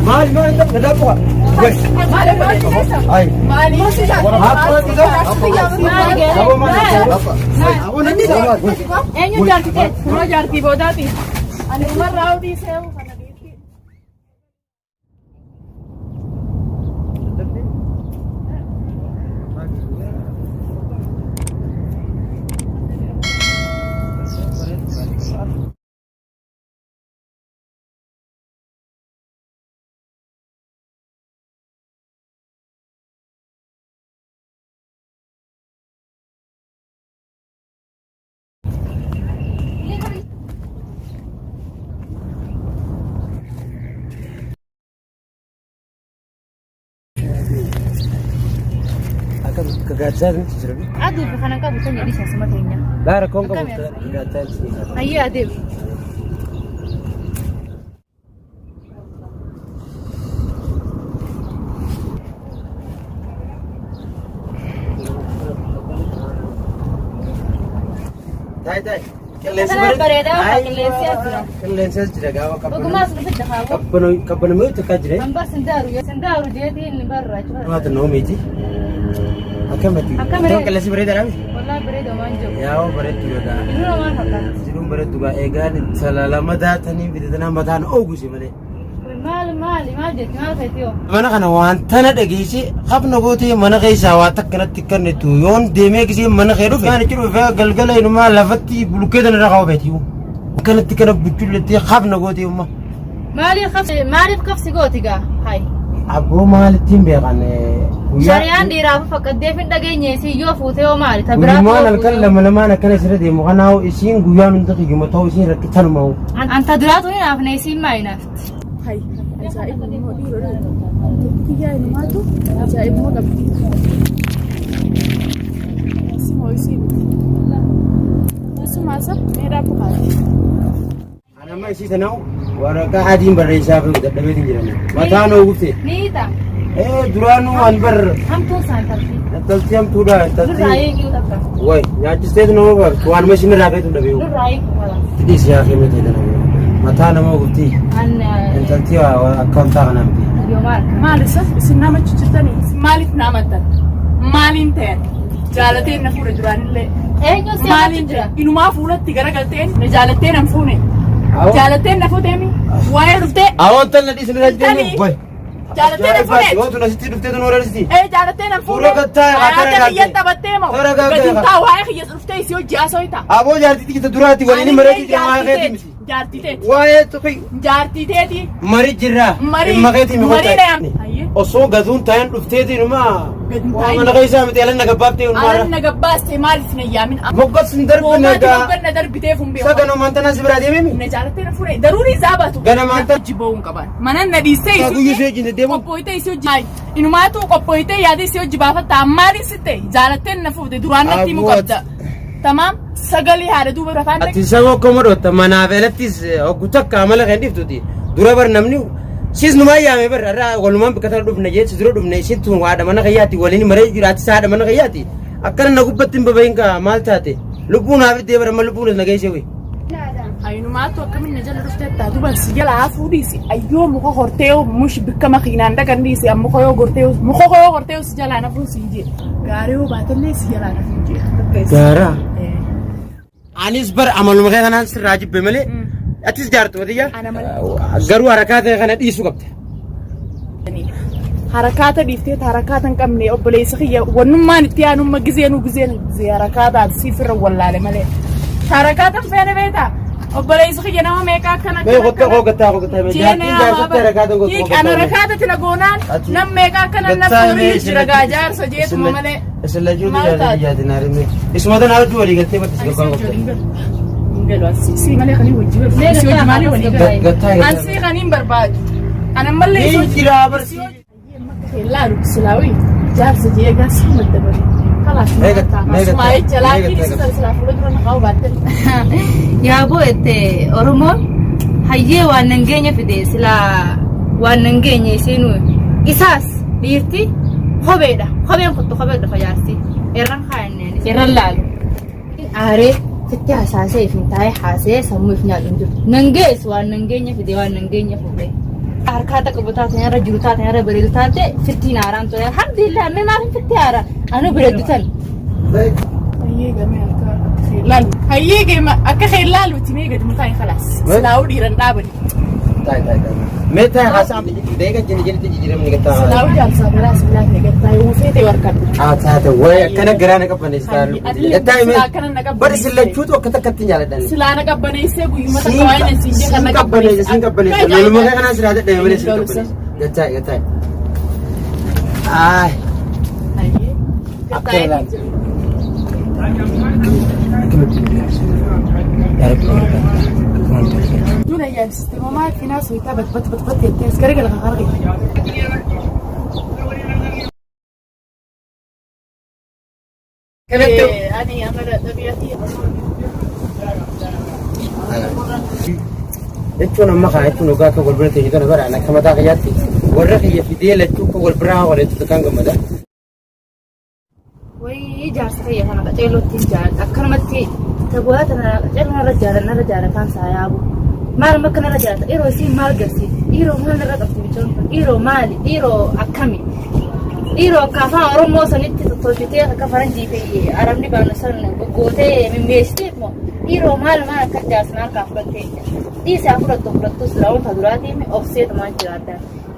Maal maal gadaappa. Ay. Eenyu jaartii ta'e? Kunoo jaartii boodaati. Ani umarraa odii se'uu kana dhiirti. Akka gaaddisaa nuti jira. Aduu fi kanan qabu tan jedhii sasuma teenya. Laa rakkoon qabu gaaddisaa nuti jira. Ayyee adeemu. Taa'e taa'e. Qilleensi Kana bareedaa waan qilleensi as jira. Qilleensi as jira gaafa qabbanoo. Dhugumaas nu fidda haa. Qabbanoo qabbanoo takka jira. Hambar sindaaru sindaaru jeetiin barra jechuudha. Namaatu noomiiti. Akkamatti? Akkam ree? Qilleensi bareedaadhaa miti? Wallaahi bareeda waan jiru. Yaa'oo bareeddu egaa. Inni maal fakkaata? Jiruun bareeddu gaa eegaan salalama daatanii bitatanii mataan ooguse malee. Maal maali maal jetti maal feeti yoo? Mana kana waan tana dhageesse hafna gootee mana keessaa waa takka natti kennitu yoon deemee gisee mana kee dhufe. Waan itti dhufe galgala inumaa lafatti bulukee tana irra kaa'u beeti. Akkanatti kana buchullettee hafna gootee umma. Maaliif kabsi maaliif kabsi gooti gaa hayi. Abboo maalittiin beekan guyyaa. Shari'aan dhiiraaf faqqaddeef hin dhageenye isiin yoo fuute yoo maali ta biraa Guyyumaan halkan lama lamaan akkana isirra deemu kanaa'u isiin guyyaan hunda kiyyuma ta'u isiin rakkitanuma. Anta duraatu hin hafne isiin maa hin hafti. Hay, ajaa'ibuma immoo dhiirota. Kiyyaa inumaatu ajaa'ibuma qabdi. Simoo isii miti. Isumaa isa meedhaa bukaati. Ani amma isii tanaa'u waraqaa adiin barreessaa fi dadhabeetiin jirani. Mataan oogufte. Ni hiita. Ee duraanuu an bar Hamtuun isaan tarti. intalti hamtuudha intalti. Nurraa eeguu takka. Way nyaachisteetu nama baaftu waanuma isin irraa feetu dhabee. Nurraa eeguu mala. Tidhiis yaa kee miti tana. Mataa nama oogufti. An Intalti akka wantaa kanaa miti. yoo maal. Maal isa isin nama jirtanii isin maaliif na amantan? Maaliin ta'an? Jaalateen na fuudhe duraanillee. Eenyu si Maaliin jira? Inumaa fuulatti garagalteen na jaalattee nan fuune. Awwa. Jaalattee na fuuteemi. Waa'ee dhuftee Awoon tan na dhiisin irra Intali. deemu. Way. jaalattee na fuune. Yoo tun asitti dhuftee tun hoorarsti. Ee jaalattee nan fuune. Suuraa gattaa haa Haadha tara kiyya gaatte. taphattee moo? Toora gaatte. Gadi hin taa'u waa'ee kiyya dhuftee isii hojii haasoo ta'a. Aboo jaartitti kita duraatti waliin mareetti jira waa'ee keetii miti. Jaartii teeti. Waa'ee tuqi Jaartii teeti. mari jirra. Marii. Dhimma keetii mi Marii hojjaa. na yaam. Osoo gaduun taa'een dhufteeti numa. Gad hin Waa taa'in. mana keessaa miti alan na gabbaaftee Alan numaara. na gabbaaste maaliif na yaamin? Moggas hin darbine Moomaati gaa. moggan na darbiteef hin beeku. Saganomaan tanaan si biraa deemee mi? Na jaalattee na fuudhe. Daruurii isaa baatu. Ganamaan tan- Hojii ba'uu hin qaban. Mana na dhiistee Yaa guyyuu si wajjin deddeebi'u. Qophooytee isii hojii. Inumaatu qophooytee yaada isii hojii baafatta. Maaliin si ta'e? Jaalattee na fuute. Duraan natti himuu Aboo qabda. Tamaam sagalee haadha duuba rafaan Ati saba akkuma dhotta manaaf alattis hoggu takka amala kan dhiftuti. Dura bar namni sis numaa yaame bar irraa walumaan bakka tana dhufne jee si dura dhufne isin tun haadha mana kiyyaati waliin maree jira atis haadha mana kiyyaati. Akkana na gubbatti hin babahin kaa maal taate lubbuun haa fiddee bara amma lubbuun na geesse wi. Ayinumaatu akkamiin na jala dhuftee taatu bar si jala hafuu dhiisi ayyoo muka hortee mush bikka makiinaan dhaqan dhiisi amma muka yoo gortee muka yoo hortee si jalaa nafuun si jee gaarii yoo baatellee si jalaa nafuun jee. Gaaraa. Anis bar amaluma kee kanaan sirraa jibbe malee atis jaartuma tiyya. Ana malee. Garuu harakaa ta'e kana dhiisuu qabda. Harakaata dhiiftee harakaata hin qabne obboleessa kiyya wannummaan itti aanumma gizeenuu gizeen gizee harakaataati siif irra wallaale malee. Harakaata hin feene beektaa obboleessi kiyya nama meeqa akkana Mee qottee koo gattaa koo gattaa mee jaartiin jaartatti harakaata gootee koo Hiiqaan harakaata tila goonaan nam meeqa akkana na furii jira gaa jaarsa jeetuma malee. Isin lachuu Maal jaartii taate? jaatiin haarimee. Isuma tana hojii walii galtee bakka si gabbaa qabda. Si malee kan hojii Mee si hojii malee walii gattaa galu. Gattaa gattaa. Ansii kan hin barbaadu. Ana mallee Hin jiraa barsi. Laalu silaawi jaarsa jee gaas madda bari. Kalaas Mee gattaa, mee gattaa, sumaa jecha mee laakiin gattaa. isa silaa fuula dura na qabu baatte. Yaaboo itti Oromoon hayyee waan nan geenye fide silaa waan nan geenye isiinu isaas dhiirti kopheedha. Kopheen kottu kophee dhufa jaarsi. Irran kaayanneen irran laalu. Aaree sitti hasaasee ifin taa'ee haasee sammuu if nyaadhu hin jirtu. Nan geessu waan nan geenye fide waan nan geenye fuudhee. Harkaa qabu taate irra jiru taate irra bareedu taate fittiin haaraan ture. Alhamdulillah mee maaf fitti haara? Anu bareedu tan. Hayyee gamee akka laalu. Hayyee gama akka kee laaluuti mee gadi mutaan khalaas. Silaa'uu dhiiran dhaabani. Taa'e taa'e taa'e. Mee taa'e haasaa deega jini jinitti jijjiiramni gattaa. Silaa'uu jaarsaa biraa silaaf ni gattaa yoo feete warkadhu. Haa taate wayi akkana garaa na qabbaneessa. Gattaa himee. Silaa akkana na qabbaneessite. Bari sillachuutu akka takkatti jaaladhan. Silaa na qabbaneessee guyyuma takka waa'ee na siin jee kan na Siin qabbaneessa siin qabbaneessa. Loluma kanaa silaa dadhabe malee siin qabbaneessa. Gattaa gattaa. Aay. Hayyee. Akka ilaali. Yaa Rabbi na gargaari. Dura yaabsiste mamaa finaa soyitaa bat bat bat bat jettee as garagala kan harki. Kanatti. Ani amala xabiyatii. Jechuun amma kana jechuun dhugaa akka wal bira ta'e kana bara akka mataa kiyyaatti warra kiyya fidee lachuu akka wal biraa walitti kan gammada. Wayii jaarsa kiyya kana qaceelootti jaalladha. Akkanumatti tabu'aa tana qaceeloo narra jaalladha narra jaalataan saa yaabu. Maal amma akka narra jaalata? Dhiiroo isiin maal garsiifti? Dhiiroo maal narra qabdi bichoon kun? Dhiiroo maali? Dhiiroo akkami? Dhiiroo akka afaan Oromoo sanitti tottolchitee akka faranjii fi arabni baanu san goggootee mimmeessiteef moo? Dhiiroo maal maal akka jaarsa harkaa fudhattee? Dhiisaa fudhattu fudhattus dura duraatiin obseetumaan jiraadha.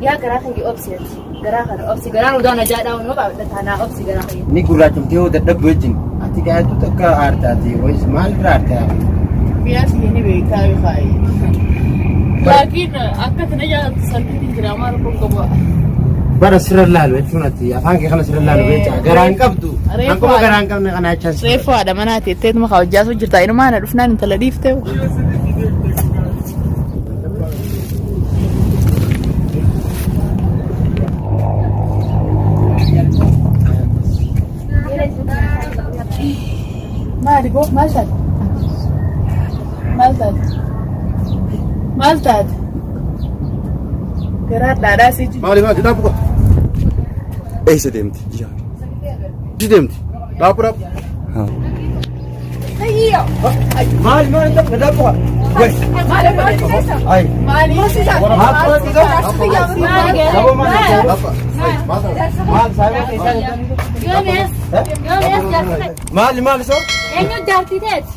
Yaa garaa kiyya obseeti. Garaa kana obsi. Garaan udaa na jaadhaa hunoo qaabadha taanaa obsi garaa kiyya. Ni gurraachumtee yoo dadhabdu wajjin ati gaayatu takka aartaati wayis maal irraa aartaa? Biyyaas ni beekaa beekaa. Laakiin akka tana jaallattu salphiitiin jira maal kun qabu. Bara sirra laalu jechuun ati afaan kee kana sirra laalu beekaa garaan qabdu. Akkuma garaan qabne kana jechaan sirra. Reefu haadha manaati jetteetuma kaa hojjaasu jirta. Inumaa na dhufnaan intala dhiiftee. Maali boo maal taate? Maal taate? Maal taate? Garaa dhaadhaa si jiru. Maali maali dhaabu qaba. Eessa deemti? Eessa deemti? Dhaabu dhaabu. Maal maal dhaabu dhaabu qaba. Ay. Maali? Maal saayinaa keessaa Yoomees. Yoomees jaartii teeti. Maali maali soo? Eenyu jaartii teeti?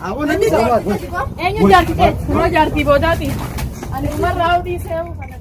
Eenyu jaartii teeti? Kunoo jaartii boodaati. Ani umarraa odii se'uu kana.